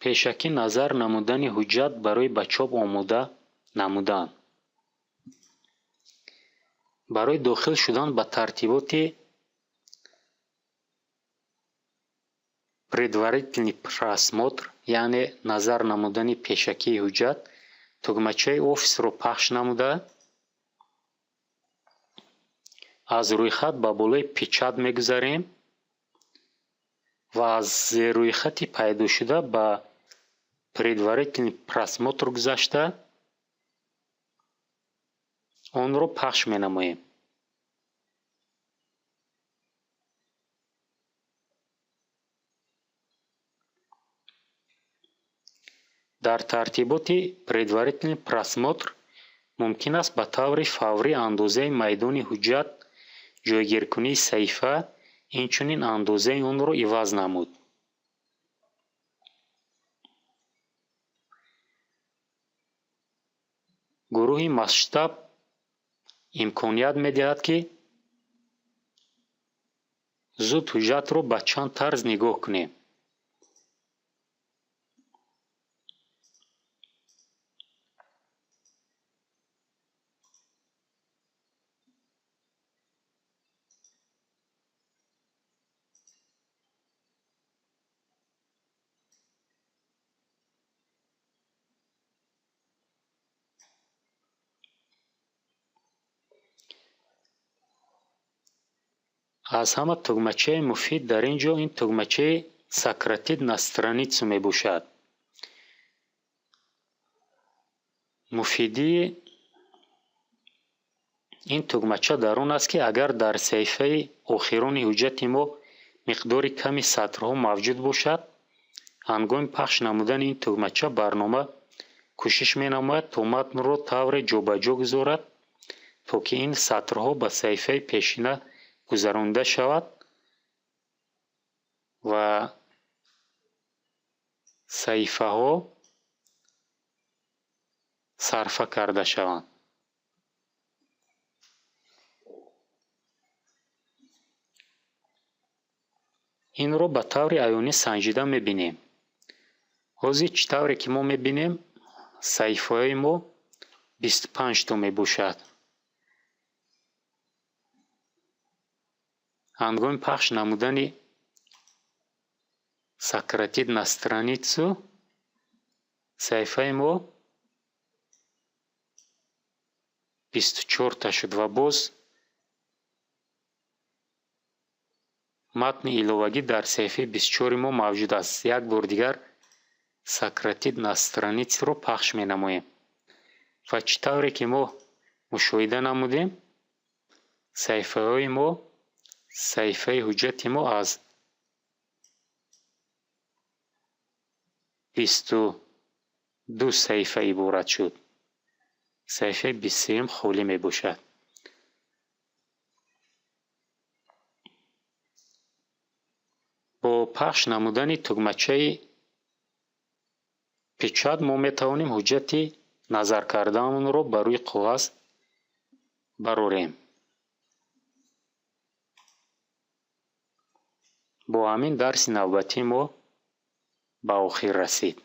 Пешакӣ назар намудани ҳуҷҷат барои ба чоп омода намудан. Барои дохил шудан ба тартиботи предварительный просмотр, яъне назар намудани пешакии ҳуҷҷат, тугмачаи офисро пахш намуда, аз рӯйхат ба болои печать мегузарем ва аз зеррӯйхати пайдошуда ба предварительный просмотр гузашта, онро пахш менамоем. Дар тартиботи предварительный просмотр мумкин аст ба таври фаврӣ андозаи майдони ҳуҷҷат, ҷойгиркунии саҳифа, инчунин андозаи онро иваз намуд. Гурӯҳи масштаб имконият медиҳад, ки зуд ҳуҷҷатро ба чанд тарз нигоҳ кунем. Аз ҳама тугмачаи муфид дар ин ҷо ин тугмачаи сократить на страницу мебошад. Муфидии ин тугмача дар он аст, ки агар дар саҳифаи охирони ҳуҷҷати мо миқдори ками сатрҳо мавҷуд бошад, ҳангоми пахш намудани ин тугмача барнома кӯшиш менамояд, то матнро тавре ҷобаҷо гузорад, то ки ин сатрҳо ба саҳифаи пешина гузаронида шавад ва саҳифаҳо сарфа карда шаванд. Инро ба таври аёнӣ санҷида мебинем. Ҳозир чӣ тавре ки мо мебинем, саҳифаҳои мо 25 то мебошад. Ҳангоми пахш намудани сократить на страницу саҳифаи мо 24та шуд ва боз матни иловагӣ дар саҳифаи 24-и мо мавҷуд аст. Як бор дигар сократить на страницу-ро пахш менамоем. Ва чӣ тавре ки мо мушоҳида намудем, саҳифаҳои мо, саҳифаи ҳуҷҷати мо аз 22 саҳифа иборат шуд. Саҳифаи 23-ум холӣ мебошад. Бо пахш намудани тугмачаи печать мо метавонем ҳуҷҷати назар кардаамонро ба рӯи коғаз барорем. Бо ҳамин дарси навбатии мо ба охир расид.